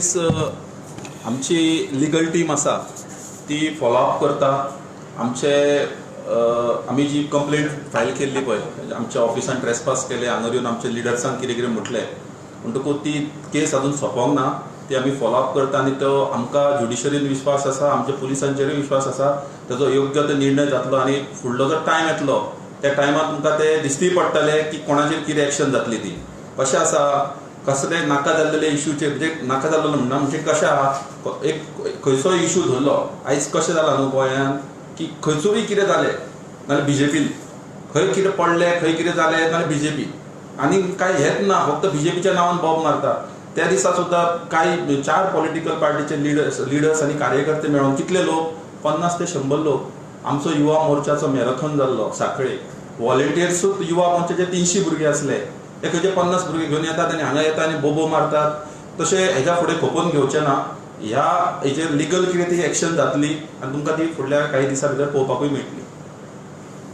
आमची legal team आसा ती फॉलोअप करता. आमचे आमी जी कंप्लेंट फायल केल्ली पळय, आमच्या ऑफिसान ट्रेसपास केले, हांगा येवन आमच्या लिडर्सांक कितें कितें म्हटलें, म्हणटकूच ती केस अजून सोंपोंक ना, ती आमी फॉलोअप करता आनी तो आमकां ज्युडिशरीन विश्वास आसा, आमच्या पुलिसांचेरूय विश्वास आसा, ताजो योग्य तो निर्णय जातलो आनी फुडलो जो टायम येतलो त्या टायमार तुमकां ते दिश्टी पडटले की कोणाचेर कितें एक्शन जातली ती. कशें आसा, कसले नाका जाल्लेले इशूचेर, म्हणजे नाका जाल्लो म्हणना, म्हणजे कशें आहा, एक खंयचो इशू धरलो, आयज कशें जालां न्हू गोंयांत की खंयसरूय कितें जालें नाल्यार बीजेपीन, खंय कितें पडलें, खंय कितें जालें नाल्यार बीजेपी, आनी कांय हेच ना, फक्त बीजेपीच्या नांवान बॉम्ब मारता. त्या दिसा सुद्दां कांय 4 पॉलिटिकल पार्टीचे लिडर्स आनी कार्यकर्ते मेळून कितले लोक, 50 ते 100 लोक, आमचो युवा मोर्चाचो मॅरेथॉन जाल्लो साखळे, व्हॉलेंटियर्सूच युवा मोर्चाचे 300 भुरगे आसले, ते खंयचे 50 भुरगे घेवन येतात आनी हांगा येता आनी बोबो मारतात. तशें हेज्या फुडें खपोवन घेवचें ना. ह्या हेजेर लिगल कितें ती एक्शन जातली आनी तुमकां ती फुडल्या काही दिसां भितर पळोवपाकूय मेळटली.